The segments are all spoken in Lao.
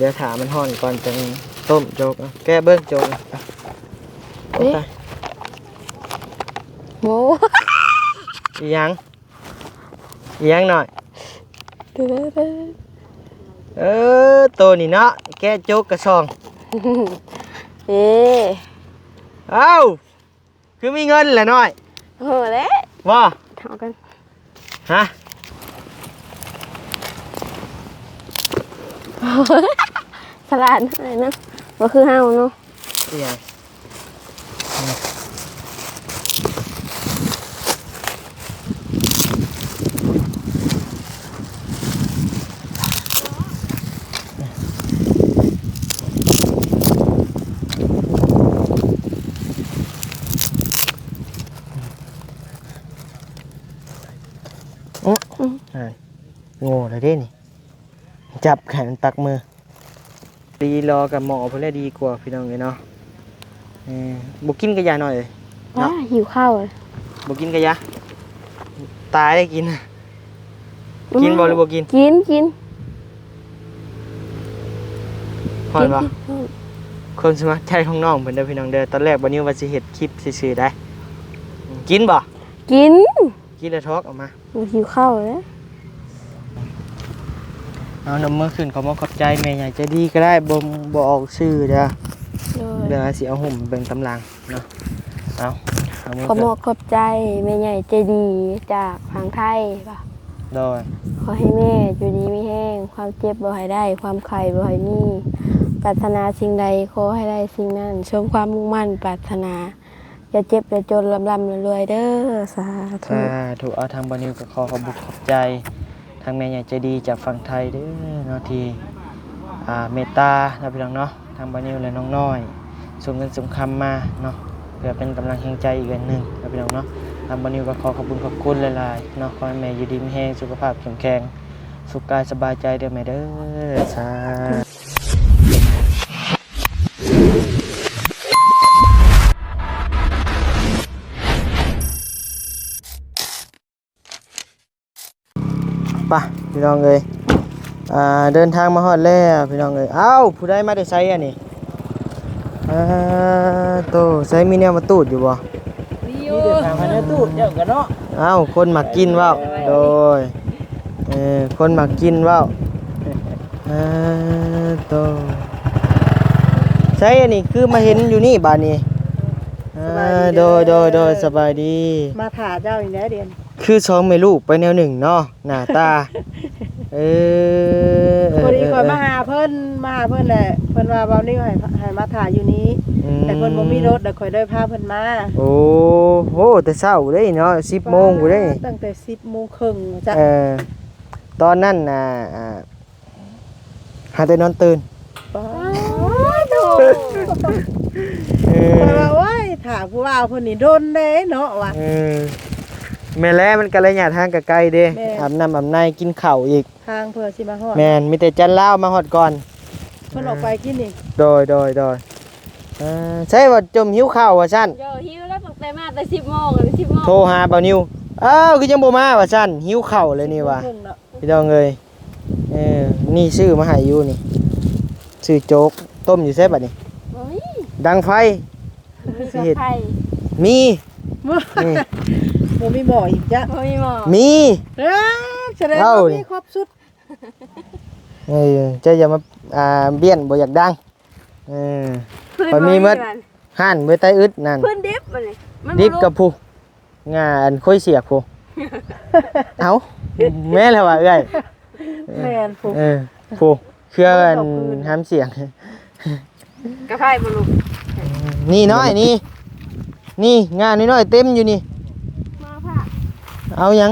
ດຽວຖ້າມັນຮ້ອນກ່ອນຈັ່ງຕົ້ມໂຈກ. ເອົາ ແກະເບິ່ງໂຈກ. ເອີ ໂອ້ ຕາຍ ໂອ້ ອີ່ຫຍັງ? ອີ່ຫຍັງນ້ອຍ? ເອີ ໂຕນີ້ເນາະ ແກະໂຈກກະຊ່ອງ. ເອີ ເອົ້າ ຄືມີເງິນແຫຼະນ້ອຍ? ເອີແຫຼະ ບໍ່? ເອົາກັນ ຮະ? ສະຫຼາດໜ້ອຍນະ ບໍ່ຄືເຮົາເນາະ. ອີ່ຫຍັງ? ອື ອື ໂງ່ແລ້ວເດ້ນີ້ ຈັບໃຫ້ມັນຕັກມື. ຕີລໍກັບໝໍພຸ້ນແຫຼະດີກວ່າພີ່ນ້ອງເອີຍເນາະ. ເອີ ບໍ່ກິນກະຢ່ານ້ອຍເອີຍເນາະ. ຫິວເຂົ້າ ບໍ່ກິນກະຢ່າ ຕາຍໄດ້ກິນ. ກິນບໍ່ ຫຼືບໍ່ກິນ? ກິນ ກິນ. ຮ້ອນບໍ່? ຄວາມສະໝັກໃຈຂອງນ້ອງເພິ່ນເດີພີ່ນ້ອງເດີ. ຕອນແລກບ່າວນິວວ່າຊິເຮັດຄລິບຊື່ໆໄດ໋. ກິນບໍ່? ກິນ ກິນແລ້ວຖອກອອກມາ. ຫິວເຂົ້າແລ້ວ. ເອົາ ນົບມືຂຶ້ນ ຂອບອົກຂອບໃຈແມ່ໃຫຍ່ໃຈດີກໍໄດ້ ບໍ່ ບໍ່ອອກຊື່ເດີ. ໂດຍ ດຽວຊິເອົາຫຸ້ມເບິ່ງຕາມຫຼັງເນາະ. ເອົາ ເອົາມືຂຶ້ນ. ຂອບອົກຂອບໃຈແມ່ໃຫຍ່ໃຈດີຈາກຝັ່ງໄທເບາະ. ໂດຍ ຂໍໃຫ້ແມ່ຢູ່ດີມີແຮງ ຄວາມເຈັບບໍ່ໃຫ້ໄດ້ ຄວາມໄຂ້ບໍ່ໃຫ້ມີ ປາດຖະໜາສິ່ງໃດຂໍໃຫ້ໄດ້ສິ່ງນັ້ນ ສົມຄວາມມຸ່ງໝັ້ນປາດຖະໜາ. ຢ່າເຈັບຢ່າຈົນ ລ່ຳໆລວຍໆເດີ. ສາທຸ ສາທຸ. ເອົາ ທາງບ່າວນິວກໍຂໍຂອບບຸນຂອບໃຈທາງແມ່ໃຫຍ່ໃຈດີຈາກຝັ່ງໄທເດີເນາະ ທີ່ ອ່າ ເມດຕາເນາະພີ່ນ້ອງເນາະ. ທາງບ່າວນິວ ແລະ ນ້ອງນ້ອຍ ສົ່ງເງິນສົ່ງຄຳມາເນາະ ເພື່ອເປັນກຳລັງແຮງໃຈອີກອັນໜຶ່ງເນາະພີ່ນ້ອງເນາະ. ທາງບ່າວນິວກໍຂໍຂອບບຸນຂອບຄຸນຫຼາຍໆເນາະ. ຂໍໃຫ້ແມ່ຢູ່ດີມີແຮງ ສຸຂະພາບເຂັ້ມແຂງ ສຸກກາຍສະບາຍໃຈເດີແມ່ເດີ. ສາ ໄປພີ່ນ້ອງເອີຍ ອ່າ ເດີນທາງມາຮອດແລ້ວພີ່ນ້ອງເອີຍ. ອ້າວ ຜູ້ໃດມາແຕ່ໃສອັນນີ້? ອ່າ ໂຕ ໃສ ມີແນວມາຕູດຢູ່ບໍ່? ມີຢູ່ ມີແຕ່ຖາມຫາແນວຕູດເຈົ້າກະເນາະ. ອ້າວ ຄົນມັກກິນເວົ້າ. ໂດຍ ເອີ ຄົນມັກກິນເວົ້າ. ອ່າ ໂຕ ໃສ ອັນນີ້ຄືມາເຫັນຢູ່ນີ້ບາດນີ້. ອ່າ ສະບາຍດີເດີ. ໂດຍ ໂດຍ ໂດຍ ສະບາຍດີ. ມາຖ້າເຈົ້ານີ້ແຫຼະດຽວນີ້ ຄືສອງແມ່ລູກໄປແນວໜຶ່ງເນາະ ໜ້າຕາ. ເອີ ເອີ ພໍດີຂ້ອຍມາຫາເພິ່ນ ມາຫາເພິ່ນແຫຼະ ເພິ່ນວ່າບ່າວນິວໃຫ້ ໃຫ້ມາຖ້າຢູ່ນີ້. ອືມ ແຕ່ເພິ່ນບໍ່ມີລົດ ແລ້ວຂ້ອຍເລີຍພາເພິ່ນມາ. ໂອ້ ໂຫ ແຕ່ເຊົ້າເດ້ເນາະ ສິບໂມງພຸ້ນເດ້. ຕັ້ງແຕ່ສິບໂມງເຄິ່ງຈ້ະ. ເອີ ຕອນນັ້ນນະ ອ່າ ຫາແຕ່ນອນຕື່ນ. ປາດໂທ້ ເອີ ຂ້ອຍວ່າ ໂອ້ຍ ຖ້າຜູ້ວ່າເພິ່ນນີ້ດົນເດ້ເນາະວ່າ. ເອີ ແມ່ນແຫຼະ ມັນກະໄລຍະທາງກະໄກເດ້. ແມ່ນ ອາບນ້ຳອາບໃນ ກິນເຂົ້າອີກ ທາງເພື່ອຊິມາຮອດ. ແມ່ນ ມີແຕ່ຈັນລາວມາຮອດກ່ອນ. ເພິ່ນອອກໄປກິນນີ້. ໂດຍ ໂດຍ ໂດຍ. ເອີ ໃຊ່ວ່າຈົມຫິວເຂົ້າວ່າຊັ້ນ. ໂດຍ ຫິວແລ້ວ ຕັ້ງແຕ່ມາແຕ່ສິບໂມງ ສິບໂມງ ໂທຫາບ່າວນິວ ອ້າວ ຄືຍັງບໍ່ມາວ່າຊັ້ນ ຫິວເຂົ້າເລີຍນີ້ວ່າ. ສິບໂມງເຄິ່ງເນາະ ພີ່ນ້ອງເອີຍ. ເອີ ນີ້ຊື້ມາໃຫ້ຢູ່ນີ້ ຊື້ໂຈກ ຕົ້ມຢູ່ໃສບາດນີ້? ບໍ່ມີ ດັງໄຟ ບໍ່ມີ ຊິເຮັດ ມີ ບໍ່ ນີ້ ບໍ່ມີໝໍ້ອີກຈ້ະ ບໍ່ມີໝໍ້ ມີ ເອີ ສະແດງວ່າມີຄົບຊຸດ. ເອີ ເຈົ້າຢ່າມາ ອ່າ ບ້ຽນ ບໍ່ຢາກດັງ. ເອີ ຂ້ອຍມີໝົດ ຫັ້ນ ເບີດໃຕ້ອຶດນັ້ນ ພື້ນດິບ ອັນນີ້ ດິບກັບຜູ້ ງ່າອັນໂຄຍສຽກຜູ້. ເອົ້າ ແມ່ນແລ້ວວ່າເອື້ອຍ. ແມ່ນຜູ້ ເອີ ຜູ້ ເຄືອອັນຫາມສຽງ ກະໄພບໍ່ລູກ? ນີ້ນ້ອຍ ນີ້ ນີ້ ງ່ານ້ອຍໆເຕັມຢູ່ນີ້. ມາພາ ເອົາຫຍັງ?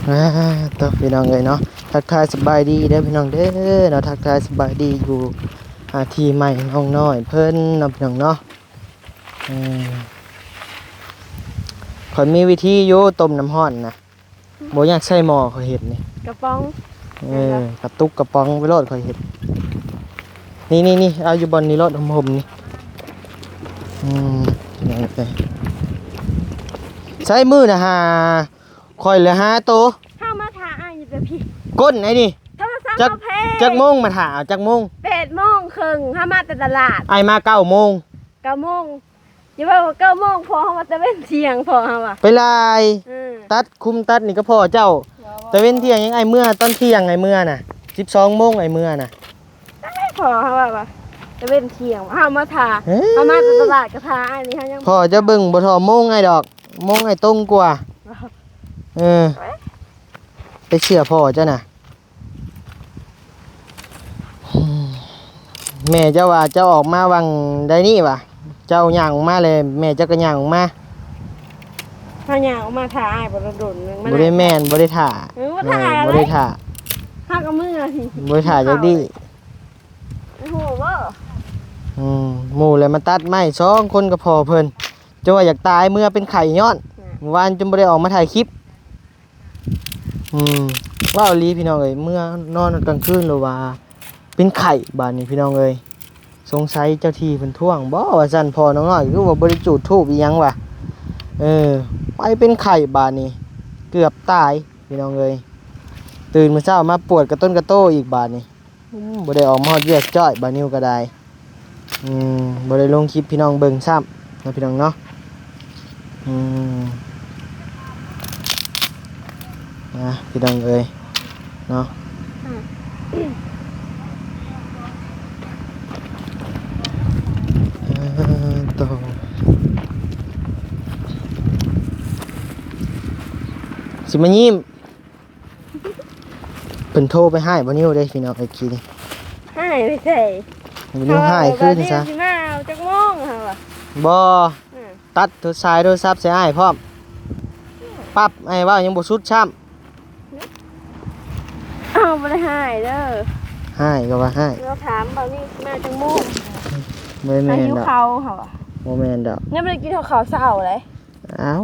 ອ່າ ໂຕ ພີ່ນ້ອງເອີຍເນາະ ທັກທາຍສະບາຍດີເດີພີ່ນ້ອງເດີເນາະ ທັກທາຍສະບາຍດີຢູ່ ອ່າ ທີ່ໃໝ່ນ້ອງນ້ອຍເພິ່ນເນາະ ພີ່ນ້ອງເນາະ. ເອີ ຂ້ອຍມີວິທີຢູ່ ຕົ້ມນ້ຳຮ້ອນນະ. ບໍ່ຢາກໃສ່ໝໍ້ ຂ້ອຍເຮັດນີ້ ກະປ໋ອງ. ເອີ ກະຕຸກກະປ໋ອງໄປໂລດ ຂ້ອຍເຮັດ. ນີ້ໆໆ ເອົາຢູ່ບ່ອນນີ້ໂລດ ຫົມໆນີ້. ອືມ ພີ່ນ້ອງເອີຍ ໃຊ້ມື້ນະຫາ ຂ້ອຍລະຫາໂຕ ເຮົາມາຖ້າອ້າຍຢູ່ແຕ່ພີ້ ກົ້ນໄອ້ນີ້ ໂທລະສັບ ຈັກ ເຮົາແພ້ ຈັກໂມງມາຖ້າ ເອົາຈັກໂມງ? ແປດໂມງເຄິ່ງ ເຮົາມາແຕ່ຕະຫຼາດ ອ້າຍມາເກົ້າໂມງ ເກົ້າໂມງ ຢ່າເວົ້າວ່າເກົ້າໂມງ ພໍ່ເຮົາວ່າຕາເວັນທ່ຽງ ພໍ່ເຮົາວ່າ ໄປລາຍ ເອີ ຕັດ ຄຸມຕັດນີ້ກໍພໍ່ເຈົ້າ ບໍ່ ບໍ່ ຕາເວັນທ່ຽງຫຍັງ ອ້າຍເມືອຕອນທ່ຽງ ອ້າຍເມືອນະ ສິບສອງໂມງ ອ້າຍເມືອນະ ຕາຍ ພໍ່ເຮົາວ່າວ່າຕາເວັນທ່ຽງ ເຮົາມາຖ້າ ເອີ ເຮົາມາແຕ່ຕະຫຼາດກໍຖ້າ ອ້າຍນີ້ເຮົາຍັງ ພໍ່ເຈົ້າເບິ່ງບໍ່ທໍ່ໂມງອ້າຍດອກ ໂມງອ້າຍຕົງກວ່າ ບໍ່ ເອີ ໄປ ໄປເຊື່ອພໍ່ເຈົ້ານະ. ແມ່ເຈົ້າວ່າເຈົ້າອອກມາຫວ່າງໃດນີ້ຫວາ? ເຈົ້າຍ່າງອອກມາແລ້ວ ແມ່ເຈົ້າກໍຍ່າງອອກມາ ເຮົາຍ່າງອອກມາຖ້າອ້າຍບໍ່ດົນໆ ໜຶ່ງມາ ບໍ່ໄດ້ແມ່ນ ບໍ່ໄດ້ຖ້າ ເອີ ບໍ່ ເອີ ຖ້າ ບໍ່ໄດ້ຖ້າ ເຮົາກໍເມືອ ບໍ່ໄດ້ຖ້າຈັກດີ້ ຮູ້ບໍ່? ອືມ ໝູ່ແລ້ວມາຕັດໄມ້ ສອງຄົນກັບພໍ່ເພິ່ນ ຈົນວ່າຢາກຕາຍ ເມືອເປັນໄຂ້ຍ້ອນ ນະ ມື້ວານຈົນບໍ່ໄດ້ອອກມາຖ່າຍຄລິບ. ອືມ ເວົ້າອີ່ຫຼີພີ່ນ້ອງເອີຍ ເມືອນອນກາງຄືນແລ້ວວ່າເປັນໄຂ້ບາດນີ້ພີ່ນ້ອງເອີຍ ສົງໄສເຈົ້າທີ່ເພິ່ນທ້ວງບໍ່ວ່າຊັ້ນ ພໍ່ນ້ອງນ້ອຍຄືວ່າບໍ່ໄດ້ຈູດທູບອີ່ຫຍັງຫວາ ເອີ ໄປເປັນໄຂ້ບາດນີ້ ເກືອບຕາຍພີ່ນ້ອງເອີຍ ຕື່ນມື້ເຊົ້າມາປວດກະຕົ້ນກະໂຕອີກບາດນີ້. ອືມ ບໍ່ໄດ້ອອກມາຮອດວຽກຈ້ອຍ ບ່າວນິວກໍໄດ້ ອືມ ບໍ່ໄດ້ລົງຄລິບພີ່ນ້ອງເບິ່ງຊ້ຳເນາະ ພີ່ນ້ອງເນາະ ອືມ ນະ ພີ່ນ້ອງເອີຍເນາະ ເອີ ໂຕ ຊິມາຍິ້ມ ເພິ່ນໂທໄປຮ້າຍບ່າວນິວເດ້ພີ່ນ້ອງ ເມື່ອກີ້ນີ້ ຮ້າຍໄປໃສ? ບ່າວນິວຮ້າຍຄືນຊະ ຊິມາເອົາຈັກໂມງເຮົາວ່າ ບໍ່ ອືມ ຕັດໂທ ສາຍໂທລະສັບໃສ່ອ້າຍພ້ອມ ປັບ ອ້າຍເວົ້າຍັງບໍ່ສຸດຊ້ຳ ເຮົາບໍ່ໄດ້ຮ້າຍເດີ ຮ້າຍກໍວ່າຮ້າຍ ເຮົາຖາມບ່າວນິວຊິມາຈັກໂມງ ບໍ່ແມ່ນດອກ ຫິວເຂົ້າເຮົາວ່າ ບໍ່ແມ່ນດອກ ຍັງບໍ່ໄດ້ກິນເຂົ້າເຊົ້າເລີຍ. ອ້າວ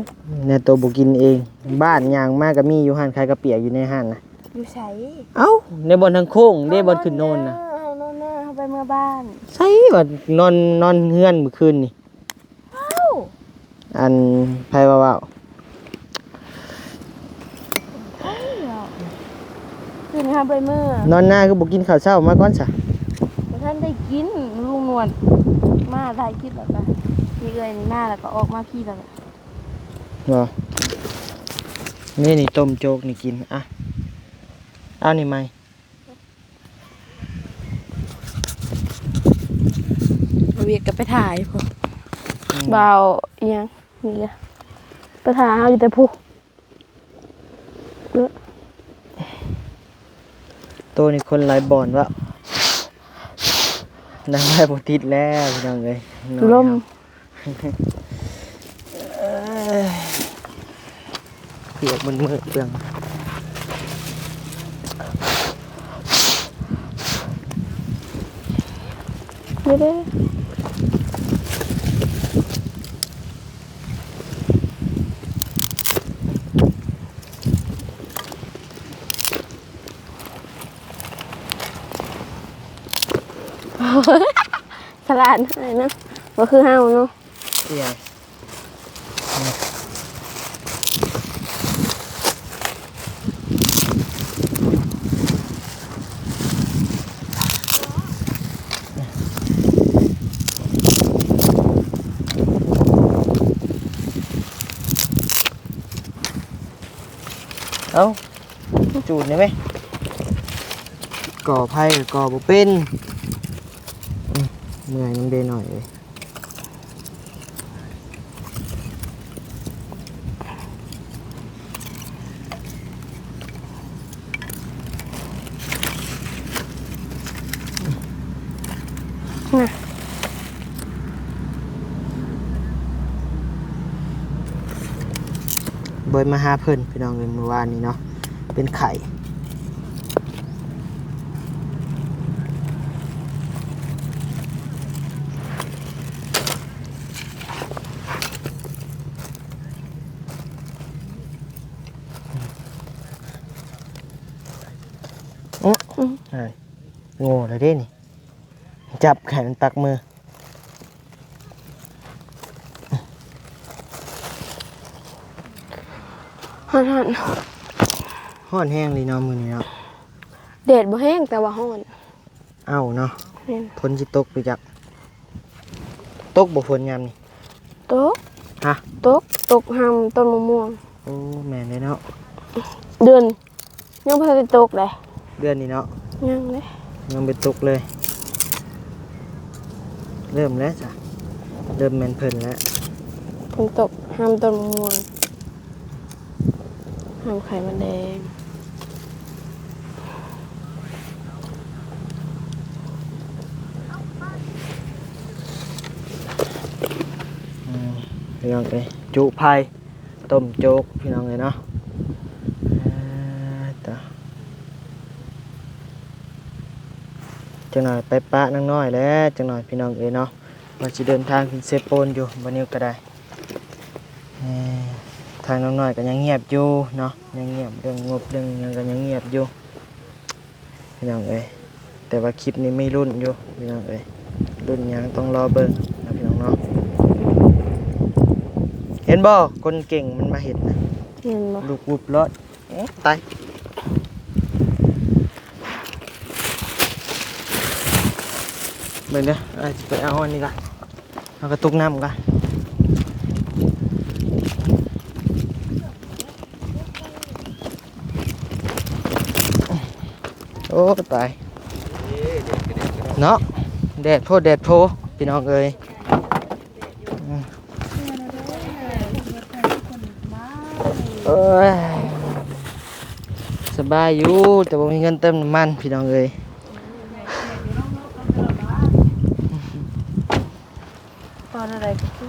ແນວໂຕບໍ່ກິນເອງ ບ້ານຍ່າງມາກໍມີຢູ່ ຮ້ານຂາຍເຂົ້າປຽກຢູ່ໃນຫັ້ນນະ ຢູ່ໃສ? ເອົ້າ ໃນບ່ອນທາງໂຄ້ງເດ້ ບ່ອນຂຶ້ນໂນນນະ ເຮົານອນນາ ເຮົາໄປເມືອບ້ານ ໃສວ່ານອນ ນອນເຮືອນມື້ຄືນນີ້ ເອົ້າ ອັນ ໃຜວ່າເວົ້າ? ຄືນຫາບໍ່ໄດ້ເມືອ ນອນນາຄືບໍ່ກິນເຂົ້າເຊົ້າມາກ່ອນຊະ? ບໍ່ທັນໄດ້ກິນ ລຸງນວນມາຖ່າຍຄລິບແລ້ວກະ ມີເອື້ອຍນີ້ມາແລ້ວກະອອກມາພີ້ແລ້ວກະ ບໍ່ ນີ້ ນີ້ຕົ້ມໂຈກນີ້ກິນ ອ່ະ ເອົານີ້ໃໝ່ ເວຍກກໍໄປຖ່າຍພຸ້ນ ອືມ ບ່າວອີ່ຫຍັງນີ້ລະ ໄປຖ້າເຮົາຢູ່ແຕ່ພຸ້ນ. ໂຕນີ້ຄົນຫຼາຍບ່ອນວະ ນັ່ງໄດ້ບໍ່ຕິດແລ້ວພີ່ນ້ອງເອີຍ ນ້ອຍເຮົາ ລົມ ເອີຍ ປຽກມືດໆ ເປືອງ ເດ້ ສະຫຼາດເນາະ ບໍ່ຄືເຮົາເນາະ ອີ່ຫຍັງ? ເອົ້າ ຈູດນີ້ແມະ ກໍ່ໄຟກໍກໍ່ບໍ່ເປັນ ອືມ ເມື່ອຍນຳເດນ້ອຍເອີຍ. ບໍ່ໄດ້ມາຫາເພິ່ນພີ່ນ້ອງເອີຍ ມື້ວານນີ້ເນາະ ເປັນໄຂ້. ໂອ້ ອືມ ໂງ່ແລ້ວເດ້ນີ້ ຈັບໃຫ້ມັນຕັກມື. ຮ້ອນໆ ຮ້ອນແຮງເລີຍເນາະມື້ນີ້ເນາະ. ແດດບໍ່ແຮງ ແຕ່ວ່າຮ້ອນ. ເອົ້າເນາະ. ແມ່ນ. ຝົນຊິຕົກໄປຈັກ. ຕົກບໍ່ຝົນຍາມນີ້? ຕົກ. ຮະ? ຕົກ ຕົກຮຳຕົ້ນມະມ່ວງ. ໂອ້ ແມ່ນເດ້ເນາະ. ເດືອນ ຍັງບໍ່ທັນໄດ້ຕົກເດ້. ເດືອນນີ້ເນາະ. ຍັງເດ້. ຍັງບໍ່ຕົກເລີຍ. ເລີ່ມແລ້ວຈ້ະ ເລີ່ມແມ່ນເພິ່ນແລ້ວ. ຝົນຕົກຮຳຕົ້ນມະມ່ວງ ຮຳໄຂ່ມົດແດງ. ອືມ ພີ່ນ້ອງເອີຍ ຈຸໄຟ ຕົ້ມໂຈກ ພີ່ນ້ອງເອີຍເນາະ. ເອີ ຕາ ຈັກໜ່ອຍໄປປະນາງນ້ອຍແຫຼະ ຈັກໜ່ອຍ ພີ່ນ້ອງເອີຍເນາະ. ວ່າຊິເດີນທາງຂຶ້ນເຊໂປນຢູ່ ບ່າວນິວກໍໄດ້. ເອີ ທາງນາງນ້ອຍກໍຍັງງຽບຢູ່ເນາະ ຍັງງຽບ ເລື່ອງງົບເລື່ອງຫຍັງກໍຍັງງຽບຢູ່ ພີ່ນ້ອງເອີຍ. ແຕ່ວ່າຄລິບນີ້ມີລຸ້ນຢູ່ ພີ່ນ້ອງເອີຍ ລຸ້ນຫຍັງຕ້ອງລໍເບິ່ງນະ ພີ່ນ້ອງເນາະ. ເຫັນບໍ່ ຄົນເກັ່ງມັນມາເຮັດນະ. ເຫັນບໍ່? ລຸກວຸບໂລດ. ໂອ້ ຕາຍ ເບິ່ງເດີ ອ້າຍຊິໄປເອົາອັນນີ້ກະ ເອົາກະຕຸກນ້ຳກະ. ໂອ້ ຕາຍເນາະ ແດດໂພດແດດໂພ ພີ່ນ້ອງເອີຍ. ເອີຍ ສະບາຍຢູ່ ແຕ່ບໍ່ມີເງິນເຕີມນ້ຳມັນ ພີ່ນ້ອງເອີຍ. ຕອນໃດກໍຄື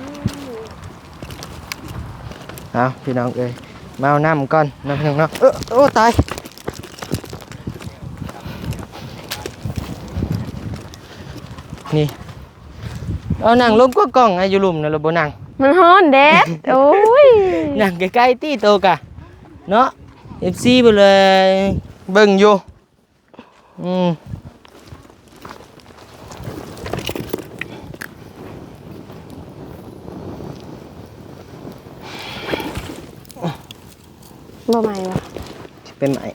ເອົາ ພີ່ນ້ອງເອີຍ ມາເອົານ້ຳກ່ອນເນາະ ພີ່ນ້ອງເນາະ. ເອີ ໂອ້ ຕາຍ ນີ້ ເອົານັ່ງລົງກວາດກ້ອງ ອາ ຢູ່ລຸ່ມນັ້ນລະບໍ່ນັ່ງ ມັນຮ້ອນແດດ. ໂອ້ຍ ນັ່ງໃກ້ໆ ຕິໂຕກະເນາະ ເອັຟຊີ ເພິ່ນເລີຍເບິ່ງຢູ່. ອືມ ບໍ່ໄໝ້ຫວາ? ຊິໄປໄໝ້.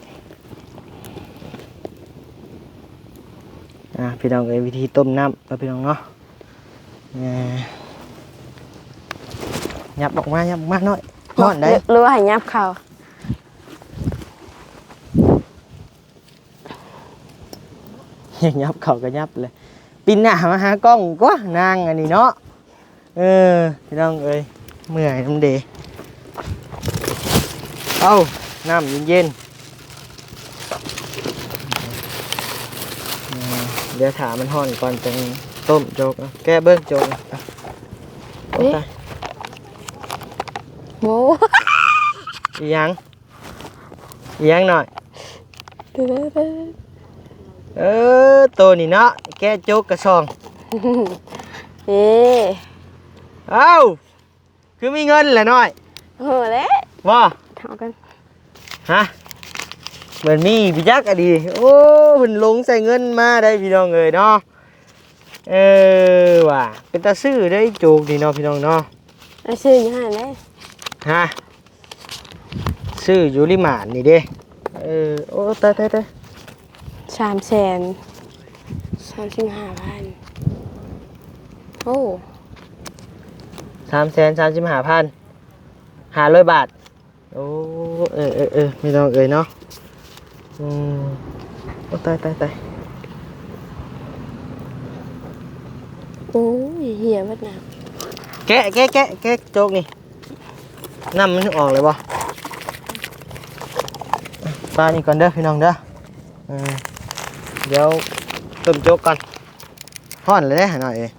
ອ່າ ພີ່ນ້ອງເອີຍ ວິທີຕົ້ມນ້ຳເນາະ ພີ່ນ້ອງເນາະ. ເອີ ຫຍັບອອກມາ ຫຍັບອອກມາໜ້ອຍ ຮ້ອນໄດ໋ ຫຼືວ່າໃຫ້ຫຍັບເຂົ້າ? ຫຍັບເຂົ້າກໍຫຍັບແຫຼະ ປິ່ນໜ້າມາຫາກ້ອງກວ່ານາງອັນນີ້ເນາະ. ເອີ ພີ່ນ້ອງເອີຍ ເມື່ອຍນຳເດ. ເອົ້າ ນ້ຳເຢັນໆ ດຽວຖ້າມັນຮ້ອນກ່ອນຈັ່ງຕົ້ມໂຈກ. ແກະເບິ່ງໂຈກ. ໂອ້ ເອີ ຕາຍ ໂອ້ ອີຫຍັງ? ອີຫຍັງໜ້ອຍ? ເອີ ໂຕນີ້ເນາະ ແກະໂຈກກະຊ່ອງ. ເອີ ເອົ້າ ຄືມີເງິນແຫຼະນ້ອຍ. ເອີ ແຫຼະ ບໍ່ ເອົາກັນ ຮະ ເໝືອນມີໄປຈັກອະດີ. ໂອ້ ເພິ່ນຫຼົງໃສ່ເງິນມາໄດ໋ ພີ່ນ້ອງເອີຍເນາະ. ເອີ ວ່າເປັນຕາຊື້ເດ້ໂຈກນີ້ເນາະ ພີ່ນ້ອງເນາະ. ເອົາຊື້ຢູ່ຫັ້ນເດ້ ຮະ ຊື້ຢູ່ລິມາດນີ້ເດ້. ເອີ ໂອ້ ຕາຍໆໆ ສາມແສນສາມສິບຫ້າພັນ. ໂອ້ ສາມແສນສາມສິບຫ້າພັນຫ້າຮ້ອຍບາດ. ໂອ້ ເອີໆໆ ພີ່ນ້ອງເອີຍເນາະ. ອືມ ໂອ້ ຕາຍໆໆ ໂອ້ຍ ເຫຍເບິດນ້ຳ. ແກະ ແກະ ແກະ ແກະໂຈກນີ້ ນ້ຳມັນອອກເລີຍບໍ່? ປານີ້ກ່ອນເດີ ພີ່ນ້ອງເດີ. ເອີ ດຽວຕົ້ມໂຈກກ່ອນ ຮ້ອນແລ້ວເດ້ນ້ອຍເອີຍ.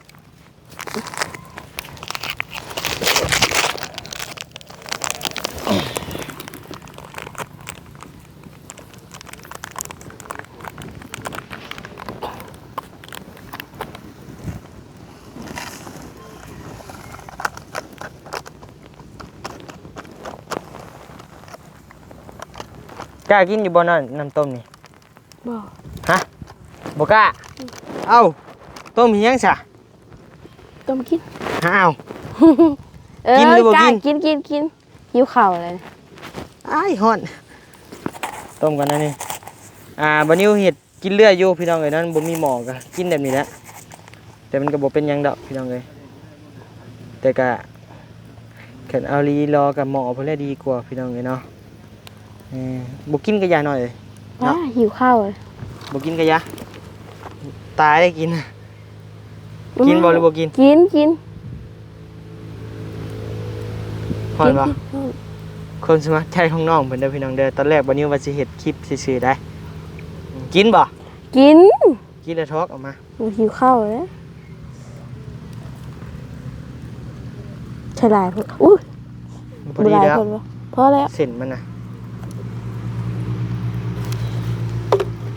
ກ້າກິນຢູ່ບໍ່ນ້ອຍ ນ້ຳຕົ້ມນີ້? ບໍ່. ຮະ? ບໍ່ກ້າ? ອືມ. ເອົ້າ ຕົ້ມເຮັດຫຍັງຊະ? ຕົ້ມກິນ. ອ້າວ. ເອີ ກິນຫຼືບໍ່ກິນ? ກ້າກິນ ກິນ ກິນ. ຫິວເຂົ້າແລ້ວ. ເອົ້າ ອ້າຍ ຮ້ອນ ຕົ້ມກ່ອນໜ້ອຍໜຶ່ງ. ອ່າ ບ່າວນິວເຮັດກິນເລື້ອຍຢູ່ພີ່ນ້ອງເອີຍເນາະ, ບໍ່ມີໝໍ້ກໍກິນແບບນີ້ແຫຼະ ແຕ່ມັນກໍບໍ່ເປັນຫຍັງດອກພີ່ນ້ອງເອີຍ. ແຕ່ກະ ຄັນເອົາອີ່ຫຼີກໍໝໍ້ພຸ້ນແຫຼະດີກວ່າພີ່ນ້ອງເອີຍເນາະ. ເອີ ບໍ່ກິນກະຢ່ານ້ອຍເອີຍ ເນາະ ຫິວເຂົ້າ. ບໍ່ກິນກະຢ່າ ຕາຍໄດ້ກິນ. ກິນບໍ່ ຫຼືບໍ່ກິນ? ກິນ ກິນ. ຮ້ອນບໍ່? ຄວາມສະໝັກໃຈຂອງນ້ອງເພິ່ນເດີພີ່ນ້ອງເດີ. ຕອນແລກບ່າວນິວວ່າຊິເຮັດຄລິບຊື່ໆໄດ໋. ກິນບໍ່? ກິນ ກິນແລ້ວຖອກອອກມາ. ຫິວເຂົ້າແລ້ວ. ໃສ່ຫຼາຍໂພດ. ອຸ້ຍ ພໍດີແລ້ວ ບໍ່ຫຼາຍໂພດບໍ່? ພໍແລ້ວ. ເສັ້ນມັນນະ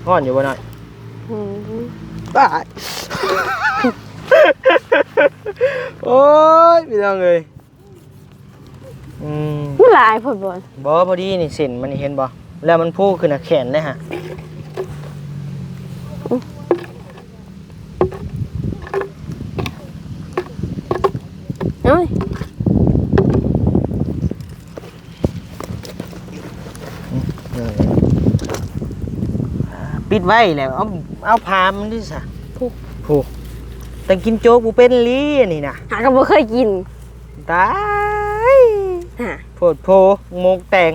ຮ້ອນຢູ່ບໍ່ນ້ອຍ? ອືມ ອ້າຍ ໂອ້ຍ ພີ່ນ້ອງເອີຍ. ອືມ ມັນຫຼາຍໂພດບໍ່? ບໍ່ ພໍດີນີ້ ເສັ້ນມັນນີ້ ເຫັນບໍ່? ແລ້ວມັນພູຂຶ້ນໜ້າແຂນເດ້ຫະ. ໂອ້ຍ ປິດໄວ້ແລ້ວ ເອົາ ເອົາຜ້າມັນດິຊະ. ຜູ້ ຜູ້ ແຕ່ກິນໂຈກບໍ່ເປັນອີ່ຫຼີອັນນີ້ນະ. ຫາກໍບໍ່ເຄີຍກິນ. ຕາຍ ຫາ ໂພດໂພ ໝົກແຕງ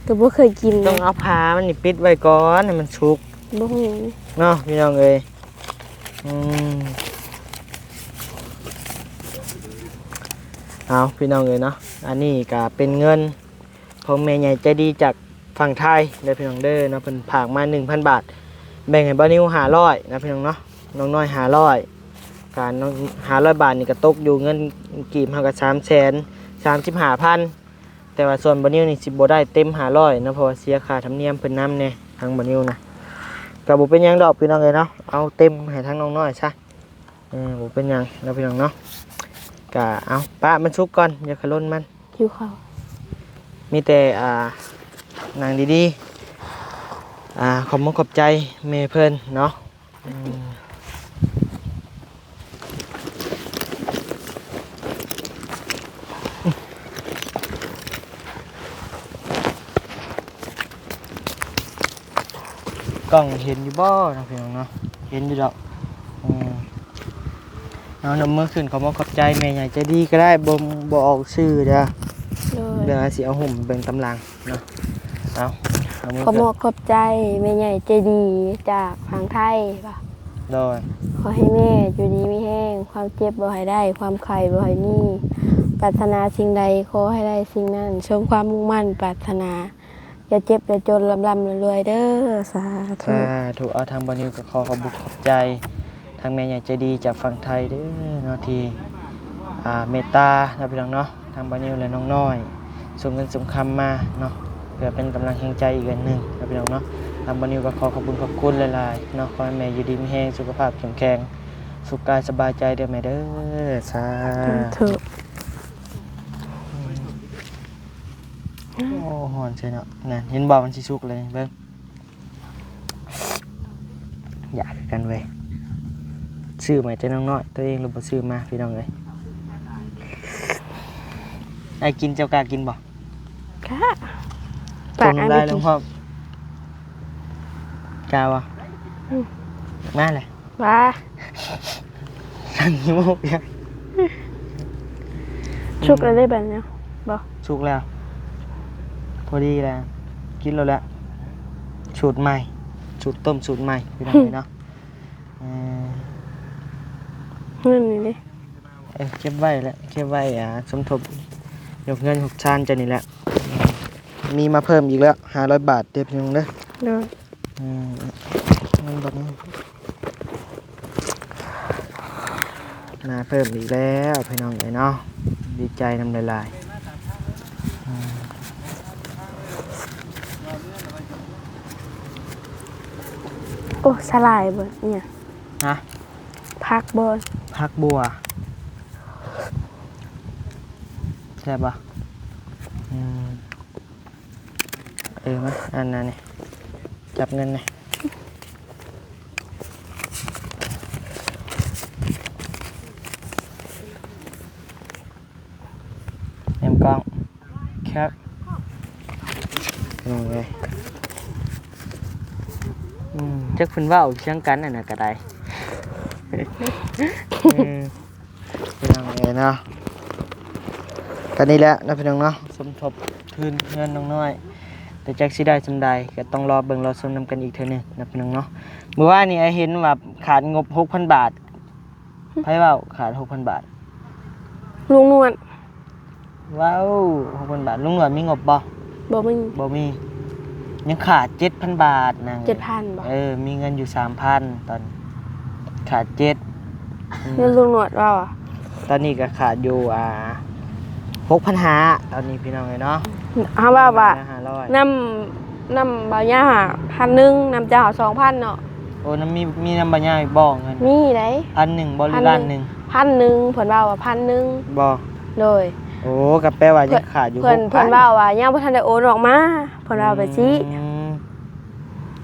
ກໍບໍ່ເຄີຍກິນ. ຕ້ອງເອົາຜ້າມັນນີ້ປິດໄວ້ກ່ອນໃຫ້ມັນສຸກ. ບໍ່ຮູ້ເນາະ ພີ່ນ້ອງເອີຍ. ອືມ ເອົາ ພີ່ນ້ອງເອີຍເນາະ, ອັນນີ້ກະເປັນເງິນຂອງແມ່ໃຫຍ່ໃຈດີຈາກຝັ່ງໄທເດີພີ່ນ້ອງເດີເນາະ. ເພິ່ນຝາກມາໜຶ່ງພັນບາດ ແບ່ງໃຫ້ບ່າວນິວຫ້າຮ້ອຍນະພີ່ນ້ອງເນາະ, ນ້ອງນ້ອຍຫ້າຮ້ອຍ. ກະຫ້າຮ້ອຍບາດນີ້ກະຕົກຢູ່ເງິນກີບເຮົາກະສາມແສນສາມສິບຫ້າພັນ. ແຕ່ວ່າສ່ວນບ່າວນິວນີ້ຊິບໍ່ໄດ້ເຕັມຫ້າຮ້ອຍເນາະ ເພາະວ່າເສຍຄ່າທຳນຽມເພິ່ນນຳແດ່ ທາງບ່າວນິວນະ. ກໍບໍ່ເປັນຫຍັງດອກພີ່ນ້ອງເອີຍເນາະ, ເອົາເຕັມໃຫ້ທາງນ້ອງນ້ອຍຊະ. ເອີ ບໍ່ເປັນຫຍັງເນາະພີ່ນ້ອງເນາະ. ກະເອົາປະມັນສຸກກ່ອນ ຢ່າຂະຫຼົ່ນມັນ ຫິວເຂົ້າ. ມີແຕ່ ອ່າ ນັ່ງດີໆ. ອ່າ ຂອບມຸກຂອບໃຈແມ່ເພິ່ນເນາະ. ອືມ ກ້ອງເຫັນຢູ່ບໍ່ເນາະພີ່ນ້ອງເນາະ? ເຫັນຢູ່ດອກ. ອືມ ເອົາ ຍົກມືຂຶ້ນ ຂອບມຸກຂອບໃຈແມ່ໃຫຍ່ໃຈດີກໍໄດ້ ບໍ່ ບໍ່ອອກຊື່ເດີ. ໂດຍ ດຽວອາຊິເອົາຫຸ້ມເບິ່ງຕາມຫຼັງ. ເນາະ ເອົາ ເອົາມືຂຶ້ນ. ຂອບມຸກຂອບໃຈແມ່ໃຫຍ່ໃຈດີຈາກຝັ່ງໄທ. ໂດຍ ຂໍໃຫ້ແມ່ຢູ່ດີມີແຮງ, ຄວາມເຈັບບໍ່ໃຫ້ໄດ້, ຄວາມໄຂ້ບໍ່ໃຫ້ມີ, ປາດຖະໜາສິ່ງໃດຂໍໃຫ້ໄດ້ສິ່ງນັ້ນ, ສົມຄວາມມຸ່ງໝັ້ນປາດຖະໜາ, ຢ່າເຈັບຢ່າຈົນ, ລ່ຳໆລວຍໆເດີ. ສາທຸ ສາທຸ. ເອົາ ທາງບ່າວນິວກໍຂໍຂອບບຸນຂອບໃຈ ທາງແມ່ໃຫຍ່ໃຈດີຈາກຝັ່ງໄທເດີເນາະ ທີ່ ອ່າ ເມດຕາເນາະ ພີ່ນ້ອງເນາະ. ທາງບ່າວນິວ ແລະ ນ້ອງນ້ອຍ ສົ່ງເງິນສົ່ງຄຳມາເນາະ ເພື່ອເປັນກຳລັງແຮງໃຈອີກອັນໜຶ່ງເນາະ ພີ່ນ້ອງເນາະ. ທາງບ່າວນິວກໍຂໍຂອບບຸນຂອບຄຸນຫຼາຍໆເນາະ. ຂໍໃຫ້ແມ່ຢູ່ດີມີແຮງ ສຸຂະພາບເຂັ້ມແຂງ ສຸກກາຍສະບາຍໃຈເດີແມ່ເດີ. ສາທຸ ສາທຸ. ໂອ້ ຮ້ອນໃສ່ເນາະ. ນັ້ນ ເຫັນບໍ່ ມັນຊິສຸກເລີຍ ເບິ່ງ. ຢາກຄືກັນເວີຍ. ຊື້ໃໝ່ແຕ່ນ້ອງນ້ອຍ ຕົວເອງລະບໍ່ຊື້ມາ ພີ່ນ້ອງເອີຍ. ອ້າຍກິນ ເຈົ້າກ້າກິນບໍ່? ກ້າ. ຕົ້ມນ້ຳລາຍລົງພ້ອມ. ກ້າບໍ່? ອືມ ມາເລີຍ. ຫວາ ສັນຫິວ. ສຸກແລ້ວເດ້ບັດນີ້ບໍ່? ສຸກແລ້ວ ພໍດີແລ້ວ ກິນໂລດແລ້ວ. ສູດໃໝ່ ສູດຕົ້ມສູດໃໝ່ ພີ່ນ້ອງເອີຍເນາະ. ເອີ ເງິນນີ້ເດ້ ເອີ ເກັບໄວ້ແຫຼະ ເກັບໄວ້ ອ່າ ສົມທົບຍົກເຮືອນຍົກຊານເຈົ້ານີ້ແຫຼະ. ມີມາເພີ່ມອີກແລ້ວ ຫ້າຮ້ອຍບາດເດີ ພີ່ນ້ອງເດີ. ໂດຍ. ອືມ ມັນບໍ່ມີມາເພີ່ມອີກແລ້ວ ພີ່ນ້ອງເອີຍເນາະ. ດີໃຈນຳຫຼາຍໆ. ອືມ ໂອ້ ສາຫຼ່າຍບໍ່ ອີຫຍັງ? ຮະ? ຜັກບົວ ຜັກບົວ. ແຊບບໍ່? ອືມ ເອີ ມາ ອັນນັ້ນນີ້ ຈັບເງິນນີ້ ແນມກ້ອງ ແຄບ. ພີ່ນ້ອງເອີຍ. ອືມ ຈັກເພິ່ນເວົ້າສຽງກັນອັນນັ້ນກໍໄດ້ ເອີ ພີ່ນ້ອງເອີຍເນາະ. ກໍນີ້ແຫຼະເນາະພີ່ນ້ອງເນາະ ສົມທົບທຶນເຮືອນນ້ອງນ້ອຍ ແຕ່ຈັກຊິໄດ້ສ່ຳໃດ ກໍຕ້ອງລໍເບິ່ງລໍຊົມນຳກັນອີກເທື່ອໜຶ່ງເນາະພີ່ນ້ອງເນາະ. ມື້ວານນີ້ອ້າຍເຫັນວ່າຂາດງົບຫົກພັນບາດ. ໃຜເວົ້າຂາດຫົກພັນບາດ? ລຸງໜວດ. ວ້າວ ຫົກພັນບາດ. ລຸງໜວດມີງົບບໍ່? ບໍ່ມີ. ບໍ່ມີ. ຍັງຂາດເຈັດພັນບາດນາງ. ເຈັດພັນບໍ່? ເອີ ມີເງິນຢູ່ສາມພັນ ຕອນຂາດເຈັດ. ອືມ ແລ້ວລຸງໜວດເວົ້າ ຕອນນີ້ກໍຂາດຢູ່ ອ່າ ຫົກພັນຫ້າ ຕອນນີ້ພີ່ນ້ອງເອີຍເນາະ. ເຮົາເວົ້າວ່າ ຫ້າຮ້ອຍ ນຳ ນຳບ່າວຍາພັນໜຶ່ງ ນຳເຈົ້າສອງພັນເນາະ. ໂອ້ ນຳ ມີ ມີນຳບ່າວຍາອີກບໍ່ເງິນ? ມີໄດ໋. ພັນໜຶ່ງບໍ່ ຫຼື ລ້ານໜຶ່ງ? ພັນໜຶ່ງ ເພິ່ນເວົ້າວ່າພັນໜຶ່ງ. ບໍ່? ໂດຍ. ໂອ້ ກໍແປວ່າຍັງຂາດຢູ່ ເພິ່ນ ຫົກພັນ ເພິ່ນເວົ້າວ່າຍັງບໍ່ທັນໄດ້ໂອນອອກມາ ເພິ່ນເວົ້າໄປຊີ້. ອືມ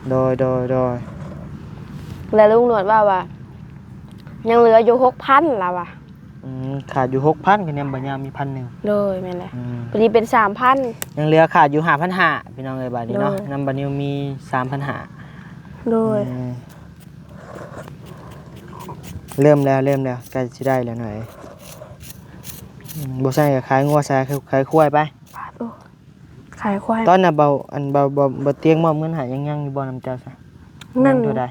ໂດຍ ໂດຍ ໂດຍ. ແລ້ວລຸງໜວດເວົ້າວ່າຍັງເຫຼືອຢູ່ຫົກພັນ ລາວວ່າ. ອືມ ຂາດຢູ່ຫົກພັນ ກໍນຳບ່າວຍາມີພັນໜຶ່ງ. ໂດຍ ແມ່ນແຫຼະ. ອືມ ພໍດີເປັນສາມພັນ ຍັງເຫຼືອຂາດຢູ່ຫ້າພັນຫ້າ ພີ່ນ້ອງເອີຍ ບາດນີ້ເນາະ. ໂດຍ. ນຳບ່າວຍາມີສາມພັນຫ້າ. ໂດຍ. ອືມ ເລີ່ມແລ້ວ ເລີ່ມແລ້ວ ໃກ້ຊິໄດ້ແລ້ວໜ້ອຍ. ອືມ ບໍ່ໃຊ້ກໍຂາຍງົວ ໃຊ້ ຂາຍຄວາຍໄປ. ໂອ້ ຂາຍຄວາຍ. ຕອນນັ້ນເບົາ ອັນເບົາ ເບົາ ເບົາຕຽງມອບເງິນໃຫ້ ຍັງ ຍັງຢູ່ບໍ່ນຳເຈົ້າຊະ? ນັ້ນ ເທົ່າໃດ?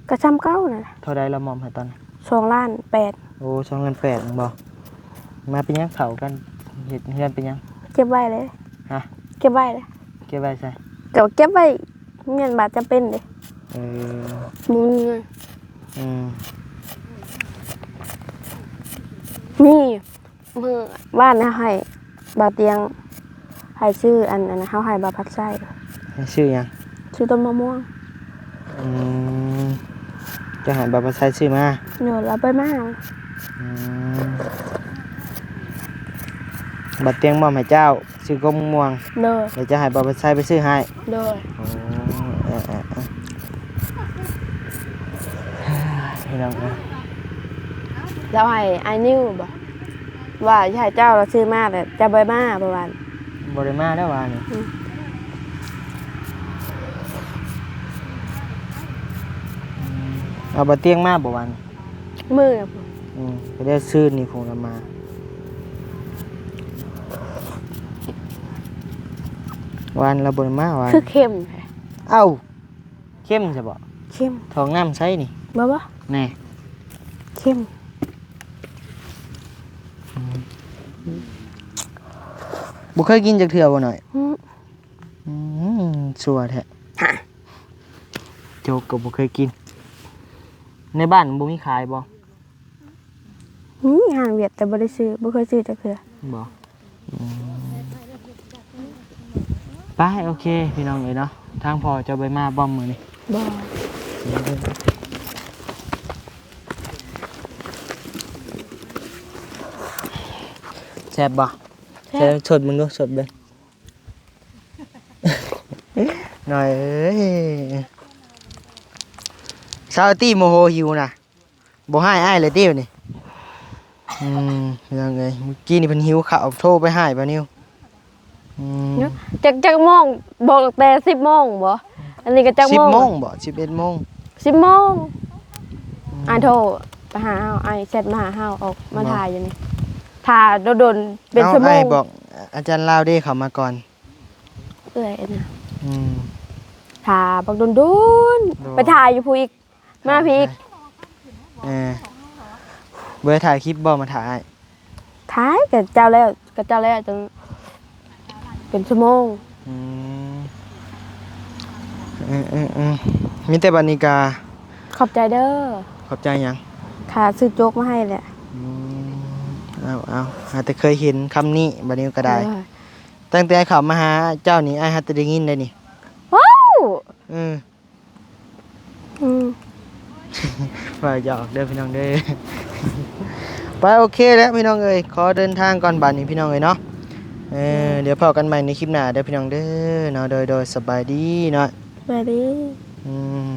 ກໍຊ່ຳເກົ່ານັ້ນແຫຼະ. ເທົ່າໃດລາວມອບໃຫ້ຕອນນັ້ນ? ສອງລ້ານແປດ. ໂອ້ ສອງລ້ານແປດແມ່ນບໍ່? ມາເປັນຫຍັງເຂົ້າກັນ ເຮັດເຮືອນເປັນຫຍັງ? ເກັບໄວ້ເລີຍ. ຮະ? ເກັບໄວ້ເລີຍ. ເກັບໄວ້ໃສ? ກໍເກັບໄວ້ ແມ່ນບາດຈຳເປັນເດ້. ເອີ ບໍ່ມີເງິນ. ອືມ ມີ ມື້ວານເຮົາໃຫ້ບ່າວຕຽງ ໃຫ້ຊື້ອັນ ອັນ ເຮົາໃຫ້ບ່າວພັດໄຊ. ໃຫ້ຊື້ຫຍັງ? ຊື້ຕົ້ນມະມ່ວງ. ອືມ ເຈົ້າໃຫ້ບ່າວພັດໄຊຊື້ມາ. ໂດຍ ລາວໄປມາ. ອືມ ບ່າວຕຽງມອບໃຫ້ເຈົ້າ ຊື້ກົກມະມ່ວງ. ໂດຍ. ແລ້ວຈະໃຫ້ບ່າວພັດໄຊໄປຊື້ໃຫ້. ໂດຍ. ໂອ້ ເອີ ເອີ ເອີ ພີ່ນ້ອງເອີຍ. ລາວໃຫ້ອ້າຍນິວບໍ? ວ່າຊິໃຫ້ເຈົ້າລະຊື້ມາ ແຕ່ເຈົ້າບໍ່ໄດ້ມາ ປະມານ ບໍ່ໄດ້ມາແລ້ວວານີ້. ອືມ ອືມ ເອົາບ່າວຕຽງມາບໍ່ວານ? ມື້ລະພຸ້ນ. ອືມ ກໍໄດ້ຊື້ນີ້ພຸ້ນລະມາ. ວານລະບໍ່ໄດ້ມາວານ. ຄືເຄັມແທ້. ເອົ້າ ເຄັມຊະບໍ? ເຄັມ. ຖອກນ້ຳໃສນີ້? ບໍ່ ບໍ່. ແນ່ ເຄັມ. ອືມ ບໍ່ເຄີຍກິນຈັກເທື່ອບໍ່ນ້ອຍ? ອືມ ອືມ ຊົ່ວແທ້. ໂຈກກໍບໍ່ເຄີຍກິນ. ໃນບ້ານບໍ່ມີຂາຍບໍ່? ມີຮ້ານຫວຽດ ແຕ່ບໍ່ໄດ້ຊື້ ບໍ່ເຄີຍຊື້ຈັກເທື່ອ. ບໍ່? ອືມ ໄປ ໂອເຄ ພີ່ນ້ອງເອີຍເນາະ. ທາງພໍ່ເຈົ້າໄປມາບໍ່ມື້ນີ້? ບໍ່. ແຊບບໍ່? ແຊບ. ແຊບ ຊົດເບິ່ງດູ ຊົດເບິ່ງ. ນ້ອຍເອີຍ ຊາວຕີໂມໂຫຫິວນະ. ບໍ່ຮ້າຍອ້າຍເລີຍຕິບາດນີ້? ອືມ ພີ່ນ້ອງເອີຍ ມື້ກີ້ນີ້ເພິ່ນຫິວເຂົ້າ ໂທໄປຫາບ່າວນິວ. ອືມ ຈັກ ຈັກໂມງ? ບອກແຕ່ສິບໂມງບໍ? ອັນນີ້ກໍຈັກໂມງ? ສິບໂມງບໍ? ສິບເອັດໂມງ. ສິບໂມງ. ອືມ ອ້າຍໂທໄປຫາເຮົາ ອ້າຍແຊັດມາຫາເຮົາ ອອກມາຖ້າຢູ່ນີ້ ຖ້າດົນໆ ເປັນຊົ່ວໂມງ. ເອົ້າ ອ້າຍບອກອາຈານລາວເດ້ ເຂົ້າມາກ່ອນ. ເອື້ອຍນະ. ອືມ ຖ້າບັກດົນໆ ໂດຍ ໄປຖ້າຢູ່ຜູ້ອີກ. ມາພີ້ອີກ. ເອີ ບໍ່ໄດ້ຖ່າຍຄລິບບໍ່ ມາຖ້າອ້າຍ? ຖ່າຍ ກະເຈົ້າແລ້ວ ກະເຈົ້າແລ້ວຈົນເປັນຊົ່ວໂມງ. ອືມ ເອີໆ ມີແຕ່ບັດນີ້ກະ ຂອບໃຈເດີ. ຂອບໃຈຫຍັງ? ຂ້າຊື້ໂຈກມາໃຫ້ແຫຼະ. ອືມ ເອົາໆ ຫາແຕ່ເຄີຍເຫັນຄຳນີ້ ບັດນີ້ກໍໄດ້. ເອີ ຕັ້ງແຕ່ເຂົ້າມາຫາເຈົ້ານີ້ ອ້າຍຫາແຕ່ໄດ້ຍິນໄດ໋ນີ້. ວ້າວ ອືມ ອືມ ວ່າຢອກເດີພີ່ນ້ອງເດີ. ໄປ ໂອເຄແລ້ວພີ່ນ້ອງເອີຍ ຂໍເດີນທາງກ່ອນບາດນີ້ພີ່ນ້ອງເອີຍເນາະ. ເອີ ອືມ ດຽວພໍ້ກັນໃໝ່ໃນຄລິບໜ້າເດີພີ່ນ້ອງເດີເນາະ. ໂດຍໆ ສະບາຍດີເນາະ. ສະບາຍດີ. ອືມ.